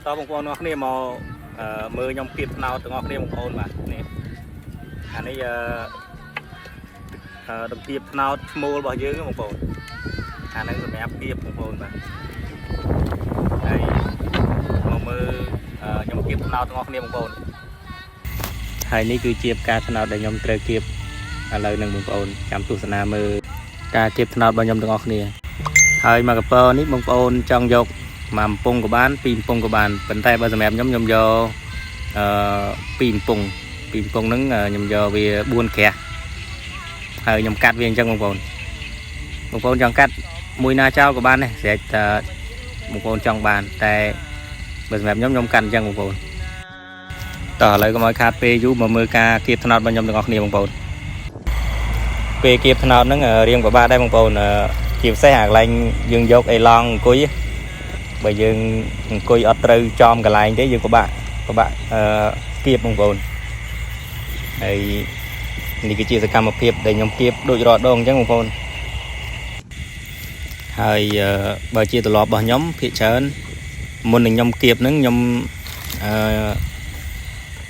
តបងប្អូនទាំងអស់គ្នាមកអឺមើលខ្ញុំគៀបត្នោតទាំងអស់គ្នាបងប្អូនបាទនេះអានេះអឺអឺដង្កៀបត្នោតឈ្មោលរបស់យើងហ្នឹងបងប្អូនអាហ្នឹងសម្រាប់គៀបបងប្អូនបាទហើយមកមើលអឺខ្ញុំគៀបត្នោតទាំងអស់គ្នាបងប្អូនហើយនេះគឺជាផ្កាត្នោតដែលខ្ញុំត្រូវគៀបឥឡូវហ្នឹងបងប្អូនចាំទស្សនាមើលការគៀបត្នោតរបស់ខ្ញុំទាំងអស់គ្នាហើយមកកពរនេះបងប្អូនចង់យក មួយកំប៉ុងក៏បានពីរកំប៉ុងក៏បានប៉ុន្តែបើសម្រាប់ខ្ញុំខ្ញុំយកអឺពីរកំប៉ុងពីរកំប៉ុងហ្នឹងខ្ញុំយកវា4ក្រាស់ហើយខ្ញុំកាត់វាអញ្ចឹងបងប្អូនបងប្អូនចង់កាត់មួយណាចោលក៏បានដែរស្រេចតែបងប្អូនចង់បានតែបើសម្រាប់ខ្ញុំខ្ញុំកាត់អញ្ចឹងបងប្អូនតោះឥឡូវកុំឲ្យខាតពេលយូរមកមើលការគៀបត្នោតរបស់ខ្ញុំទាំងអស់គ្នាបងប្អូនពេលគៀបត្នោតហ្នឹងរៀងពិបាកដែរបងប្អូនជាពិសេសអាកន្លែងយើងយកអេឡង់អង្គុយ បើយើងអង្គុយអត់ត្រូវចំកន្លែងទេយើងពិបាកពិបាកអឺគៀបបងប្អូនហើយនេះគឺជាសកម្មភាពដែលខ្ញុំគៀបដូចរាល់ដងអញ្ចឹងបងប្អូនហើយអឺបើជាទម្លាប់របស់ខ្ញុំភាគច្រើនមុននឹងខ្ញុំគៀបហ្នឹងខ្ញុំអឺ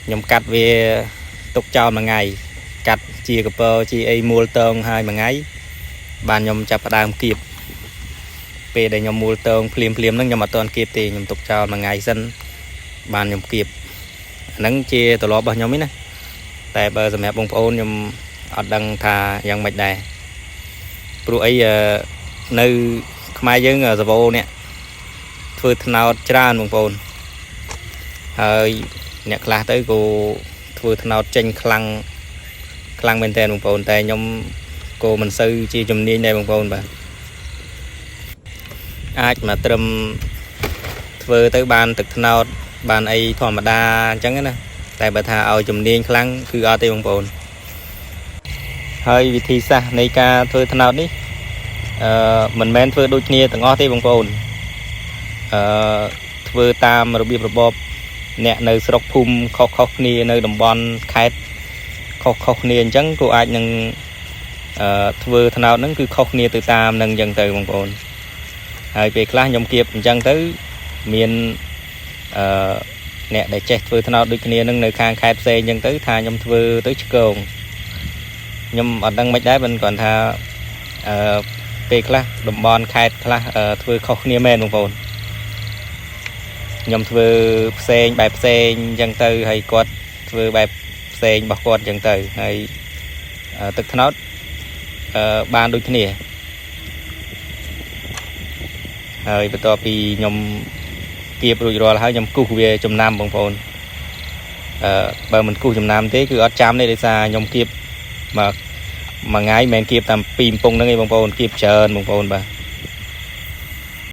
ខ្ញុំកាត់វាទុកចោលមួយថ្ងៃកាត់ជាកពរជាអីមួលតងហើយមួយថ្ងៃបានខ្ញុំចាប់ផ្ដើមគៀប ពេលដែលខ្ញុំមូលតងភ្លាមភ្លាមហ្នឹងខ្ញុំអត់ទាន់គៀបទេខ្ញុំទុកចោលមួយថ្ងៃសិនបានខ្ញុំគៀបអាហ្នឹងជាទម្លាប់របស់ខ្ញុំឯណាតែបើសម្រាប់បងប្អូនខ្ញុំអត់ដឹងថាយ៉ាងម៉េចដែរព្រោះអីអឺនៅខ្មែរយើងសវោអ្នកធ្វើត្នោតច្រើនបងប្អូនហើយអ្នកខ្លះទៅក៏ធ្វើត្នោតចេញខ្លាំងខ្លាំងមែនតើបងប្អូនតែខ្ញុំក៏មិនសូវជាជំនាញដែរបងប្អូនបាទ អាចមកត្រឹមធ្វើទៅបានទឹកត្នោតបានអីធម្មតាអញ្ចឹងណាតែបើថាឲ្យជំនាញខ្លាំងគឺអត់ទេបងប្អូនហើយវិធីសាស្ត្រនៃការធ្វើត្នោតនេះអឺមិនមែនធ្វើដូចគ្នាទាំងអស់ទេបងប្អូនអឺធ្វើតាមរបៀបរបបអ្នកនៅស្រុកភូមិខុសៗគ្នានៅតំបន់ខេត្តខុសៗគ្នាអញ្ចឹងក៏អាចនឹងអឺធ្វើត្នោតហ្នឹងគឺខុសគ្នាទៅតាមនឹងអញ្ចឹងទៅបងប្អូន ហើយពេលខ្លះខ្ញុំគៀបអញ្ចឹងទៅមានអឺអ្នកដែលចេះធ្វើត្នោតដូចគ្នានឹងនៅខាងខេត្តផ្សេងអញ្ចឹងទៅថាខ្ញុំធ្វើទៅឆ្កងខ្ញុំអត់ដឹងមិនដែរមិនគ្រាន់ថាអឺពេលខ្លះតំបន់ខេត្តខ្លះធ្វើខុសគ្នាមែនបងប្អូនខ្ញុំធ្វើផ្សេងបែបផ្សេងអញ្ចឹងទៅហើយគាត់ធ្វើបែបផ្សេងរបស់គាត់អញ្ចឹងទៅហើយទឹកត្នោតអឺបានដូចគ្នា ហើយបន្ទាប់ពីខ្ញុំគៀបរួចរាល់ហើយខ្ញុំគូសវាចំណាំបងប្អូនអឺបើមិនគូសចំណាំទេគឺអត់ចាំទេដោយសារខ្ញុំគៀបមកមួយថ្ងៃមិនមែនគៀបតាមពីរកំពង់ហ្នឹងឯងបងប្អូនគៀបច្រើនបងប្អូនបាទ។